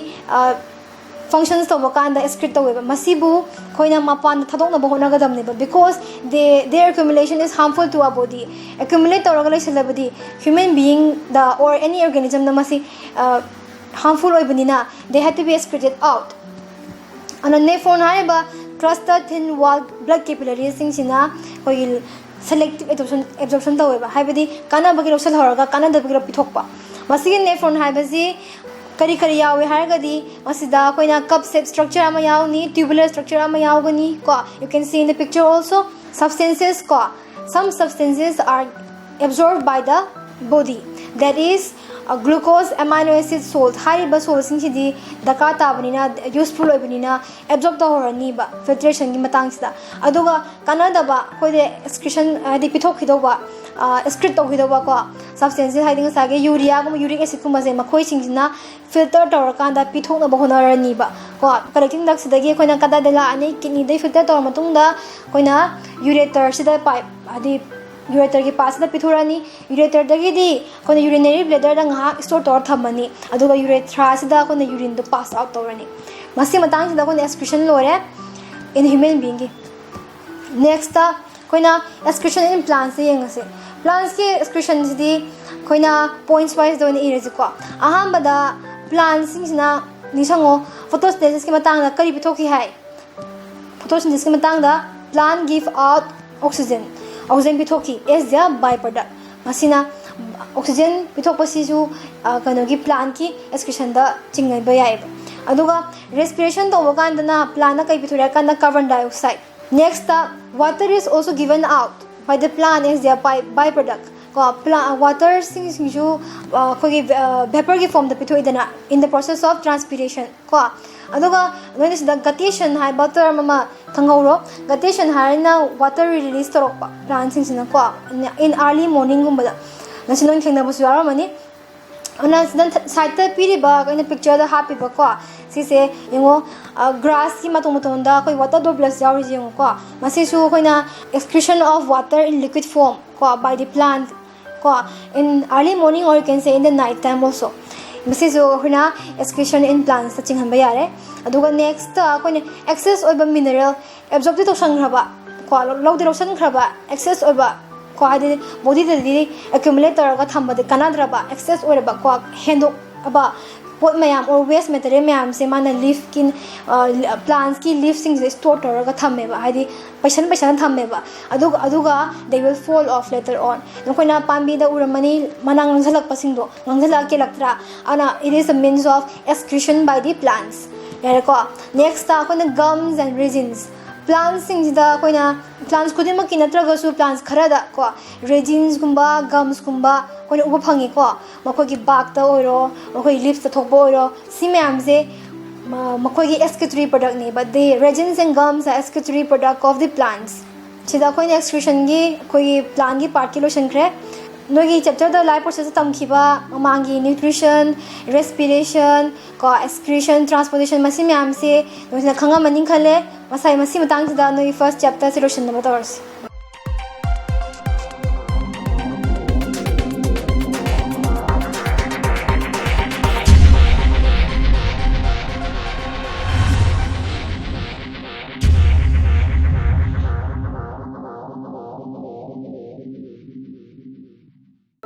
functions ꯇꯧꯕ ꯀꯥꯟꯗ excrete ꯇꯧꯋꯦꯕ꯫ ꯃꯁꯤꯕꯨ ꯑꯩꯈꯣꯏꯅ ꯃꯄꯥꯟꯗ ꯊꯥꯗꯣꯛꯅꯕ ꯍꯣꯠꯅꯒꯗꯕꯅꯦꯕ, because they, their accumulation is harmful to our body. Accumulate ꯇꯧꯔꯒ ꯂꯩꯁꯜꯂꯕꯗꯤ human beingꯗ or any organismꯗ ꯃꯁꯤ harmful ꯑꯣꯏꯕꯅꯤꯅ they have to be excreted out. ꯑꯗꯨꯅ nephron ꯍꯥꯏꯔꯤꯕ cluster thin wall blood capillaryꯁꯤꯡꯁꯤꯅ ꯑꯩꯈꯣꯏꯒꯤ selective absorption, absorption ꯇꯧꯋꯦꯕ, ꯍꯥꯏꯕꯗꯤ ꯀꯥꯟꯅꯕꯒꯤ ꯂꯧꯁꯤꯜꯍꯧꯔꯒ ꯀꯥꯟꯅꯗꯕꯒꯤ ꯂꯧ ꯄꯤꯊꯣꯛꯄ꯫ ꯃꯁꯤꯒꯤ nephron ꯍꯥꯏꯕꯁꯤ ꯀꯔꯤ ꯀꯔꯤ ꯌꯥꯎꯏ ꯍꯥꯏꯔꯒꯗꯤ, ꯃꯁꯤꯗ ꯑꯩꯈꯣꯏꯅ cup shape structure ꯑꯃ ꯌꯥꯎꯅꯤ, tubular structure ꯑꯃ ꯌꯥꯎꯒꯅꯤ ꯀꯣ, you can see in the picture also, substances ꯀꯣ, some substances are absorbed by the body, that is glucose, amino acid, salt ꯍꯥꯏꯔꯤꯕ saltꯁꯤꯡꯁꯤꯗꯤ ꯗꯔꯀꯥꯔ ꯇꯥꯕꯅꯤꯅ, useful ꯑꯣꯏꯕꯅꯤꯅ absorb ꯇꯧꯍꯧꯔꯅꯤꯕ filtrationꯒꯤ ꯃꯇꯥꯡꯁꯤꯗ꯫ ꯑꯗꯨꯒ ꯀꯥꯟꯅꯗꯕ ꯑꯩꯈꯣꯏꯗ excretion ꯍꯥꯏꯗꯤ ꯄꯤꯊꯣꯛꯈꯤꯗꯧꯕ, excrete ꯇꯧꯈꯤꯗꯧꯕ ꯀꯣ, substances ꯍꯥꯏꯗꯤ ꯉꯁꯥꯏꯒꯤ ureaꯒꯨꯝꯕ, uric acidꯀꯨꯝꯕꯁꯦ ꯃꯈꯣꯏꯁꯤꯡꯁꯤꯅ filter ꯇꯧꯔꯀꯥꯟꯗ ꯄꯤꯊꯣꯛꯅꯕ ꯍꯣꯠꯅꯔꯅꯤꯕ ꯀꯣ꯫ Collecting ductꯁꯤꯗꯒꯤ ꯑꯩꯈꯣꯏꯅ ꯀꯗꯥꯏꯗ ꯂꯥꯛꯑꯅꯤ? Kidneyꯗꯒꯤ filter ꯇꯧꯔ ꯃꯇꯨꯡꯗ ꯑꯩꯈꯣꯏꯅ ureterꯁꯤꯗ pipe ꯍꯥꯏꯗꯤ ureterꯒꯤ partꯁꯤꯗ ꯄꯤꯊꯣꯔꯛꯑꯅꯤ꯫ Ureterꯗꯒꯤꯗꯤ ꯑꯩꯈꯣꯏꯅ urinary bladderꯗ ꯉꯥꯏꯍꯥꯛ store ꯇꯧꯔ ꯊꯝꯃꯅꯤ, ꯑꯗꯨꯒ urethraꯁꯤꯗ ꯑꯩꯈꯣꯏꯅ urineꯗꯣ pass out ꯇꯧꯔꯅꯤ꯫ ꯃꯁꯤ ꯃꯇꯥꯡꯁꯤꯗ ꯑꯩꯈꯣꯏꯅ excretion ꯂꯣꯏꯔꯦ in human beingꯒꯤ꯫ Nextꯇ ꯑꯩꯈꯣꯏꯅ excretion in plantsꯁꯦ ꯌꯦꯡꯉꯁꯦ꯫ Plantsꯀꯤ excretionꯁꯤꯗꯤ ꯑꯩꯈꯣꯏꯅ points wiseꯇ ꯑꯣꯏꯅ ꯏꯔꯁꯤꯀꯣ꯫ ꯑꯍꯥꯟꯕꯗ plantsꯁꯤꯡꯁꯤꯅ ꯅꯤꯡꯁꯤꯡꯉꯣ, photosynthesisꯀꯤ ꯃꯇꯥꯡꯗ ꯀꯔꯤ ꯄꯤꯊꯣꯛꯈꯤ ꯍꯥꯏ? Photosynthesisꯀꯤ ꯃꯇꯥꯡꯗ plant give out oxygen, oxygen ꯄꯤꯊꯣꯛꯈꯤ as their byproduct꯫ ꯃꯁꯤꯅ oxygen ꯄꯤꯊꯣꯛꯄꯁꯤꯁꯨ ꯀꯩꯅꯣꯒꯤ plantꯀꯤ excretionꯗ ꯆꯤꯡꯕ ꯌꯥꯏꯑꯕ꯫ ꯑꯗꯨꯒ respiration ꯇꯧꯕ ꯀꯥꯟꯗꯅ plantꯅ ꯀꯩ ꯄꯤꯊꯣꯔꯛꯑꯦ ꯍꯥꯏ ꯀꯥꯟꯗ carbon dioxide꯫ Next, water is also given out by the plant as their by byproduct. ꯀꯣ, ꯄ꯭ꯂꯥ ꯋꯥꯇꯔꯁꯤꯡꯁꯤꯡꯁꯨ ꯑꯩꯈꯣꯏꯒꯤ ꯚꯦꯄꯔꯒꯤ ꯐꯣꯝꯗ ꯄꯤꯊꯣꯛꯏꯗꯅ, in the process of transpiration. ꯀꯣ, ꯑꯗꯨꯒ ꯅꯣꯏꯅ ꯁꯤꯗ ꯒꯇꯦꯁꯟ ꯍꯥꯏꯕ ꯇꯔꯝ ꯑꯃ ꯈꯪꯍꯧꯔꯣ꯫ ꯒꯇꯦꯁꯟ ꯍꯥꯏꯔꯅ ꯋꯥꯇꯔ ꯔꯤꯂꯤꯁ ꯇꯧꯔꯛꯄ ꯄ꯭ꯂꯥꯟꯁꯤꯡꯁꯤꯅꯀꯣ, in early morningꯒꯨꯝꯕꯗ꯫ ꯉꯁꯤ ꯅꯣꯏ ꯊꯦꯡꯅꯕꯁꯨ ꯌꯥꯎꯔꯝꯃꯅꯤ꯫ ꯑꯗꯨꯅ ꯁꯤꯗ ꯁꯥꯏꯠꯇ ꯄꯤꯔꯤꯕ ꯑꯩꯅ ꯄꯤꯛꯆꯔꯗ ꯍꯥꯞꯄꯤꯕꯀꯣ, ꯁꯤꯁꯦ ꯌꯦꯡꯉꯣ, ꯒ꯭ꯔꯥꯁꯀꯤ ꯃꯇꯣꯟ ꯃꯇꯣꯟꯗ ꯑꯩꯈꯣꯏ ꯋꯥꯇꯔ ꯗ꯭ꯔꯣꯞꯂꯦꯠꯁ ꯌꯥꯎꯔꯤꯁꯦ ꯌꯦꯡꯉꯨꯀꯣ꯫ ꯃꯁꯤꯁꯨ ꯑꯩꯈꯣꯏꯅ excretion of water in liquid form ꯀꯣ, by the plant ꯀꯣ, in early morning or you can say in the night time also. ꯃꯁꯤꯁꯨ ꯑꯩꯈꯣꯏꯅ excretion in plants ꯆꯤꯡꯍꯟꯕ ꯌꯥꯔꯦ꯫ ꯑꯗꯨꯒ ꯅꯦꯛꯁꯇ ꯑꯩꯈꯣꯏꯅ excess ꯑꯣꯏꯕ ꯃꯤꯅꯔꯦꯜ ꯑꯦꯕꯖꯣꯔꯞꯇꯤ ꯇꯧꯁꯟꯈ꯭ꯔꯕ ꯀꯣ, ꯂꯧꯗꯤ ꯂꯧꯁꯟꯈ꯭ꯔꯕ, excess ꯑꯣꯏꯕ ꯀꯣ, ꯍꯥꯏꯗꯤ ꯕꯣꯗꯤꯗꯗꯤ ꯑꯦꯀ꯭ꯌꯨꯃꯨꯂꯦꯠ ꯇꯧꯔꯒ ꯊꯝꯕꯗꯤ ꯀꯥꯟꯅꯗ꯭ꯔꯕ, excess ꯑꯣꯏꯔꯕ ꯀꯣ, ꯍꯦꯟꯗꯣꯛꯑꯕ ꯄꯣꯠ ꯃꯌꯥꯝ or waste material ꯃꯌꯥꯝꯁꯦ ꯃꯥꯅ ꯂꯤꯐꯀꯤ, ꯄ꯭ꯂꯥꯟꯁꯀꯤ ꯂꯤꯐꯁꯤꯡꯁꯦ ꯁ꯭ꯇꯣꯔ ꯇꯧꯔꯒ ꯊꯝꯃꯦꯕ, ꯍꯥꯏꯗꯤ ꯄꯩꯁꯟ ꯄꯩꯁꯟ ꯊꯝꯃꯦꯕ꯫ ꯑꯗꯨꯒ ꯑꯗꯨꯒ they will fall off later on. ꯅꯈꯣꯏꯅ ꯄꯥꯝꯕꯤꯗ ꯎꯔꯝꯃꯅꯤ, ꯃꯅꯥ ꯉꯥꯡꯁꯜꯂꯛꯄꯁꯤꯡꯗꯣ, ꯉꯥꯡꯁꯜꯂꯛꯑ ꯀꯦꯜꯂꯛꯇ꯭ꯔꯥ? ꯑꯗꯨꯅ it is a means of excretion by the plants. ꯌꯥꯔꯦꯀꯣ? ꯅꯦꯛꯁꯇ ꯑꯩꯈꯣꯏꯅ gums and resins꯫ ꯄ꯭ꯂꯥꯟꯁꯤꯡꯁꯤꯗ ꯑꯩꯈꯣꯏꯅ, ꯄ꯭ꯂꯥꯟꯁ ꯈꯨꯗꯤꯡꯃꯛꯀꯤ ꯅꯠꯇ꯭ꯔꯒꯁꯨ ꯄ꯭ꯂꯥꯟꯁ ꯈꯔꯗ ꯀꯣ, ꯔꯦꯖꯤꯟꯁꯀꯨꯝꯕ, ꯒꯝꯁꯀꯨꯝꯕ ꯑꯩꯈꯣꯏꯅ ꯎꯕ ꯐꯪꯉꯤꯀꯣ꯫ ꯃꯈꯣꯏꯒꯤ ꯕꯥꯛꯇ ꯑꯣꯏꯔꯣ, ꯃꯈꯣꯏꯒꯤ ꯂꯤꯞꯁꯇ ꯊꯣꯛꯄ ꯑꯣꯏꯔꯣ, ꯁꯤ ꯃꯌꯥꯝꯁꯦ ꯃ-, ꯃꯈꯣꯏꯒꯤ excretory productꯅꯦꯕ꯫ The resins and gums are excretory product of the plants. ꯁꯤꯗ ꯑꯩꯈꯣꯏꯅ excretionꯒꯤ, ꯑꯩꯈꯣꯏꯒꯤ ꯄ꯭ꯂꯥꯟꯒꯤ ꯄꯥꯔꯠꯀꯤ ꯂꯣꯏꯁꯤꯟꯈ꯭ꯔꯦ꯫ ꯅꯣꯏꯒꯤ ꯆꯦꯞꯇꯔꯗ life processꯇ ꯇꯝꯈꯤꯕ ꯃꯃꯥꯡꯒꯤ nutrition, respiration ꯀꯣ, excretion, transportation, ꯃꯁꯤ ꯃꯌꯥꯝꯁꯦ ꯅꯣꯏꯁꯤꯅ ꯈꯪꯉꯝꯃꯅꯤ ꯈꯜꯂꯦ꯫ ꯉꯁꯥꯏ ꯃꯁꯤ ꯃꯇꯥꯡꯁꯤꯗ ꯅꯣꯏꯒꯤ first chapterꯁꯦ ꯂꯣꯏꯁꯤꯟꯅꯕ ꯇꯧꯔꯁꯤ꯫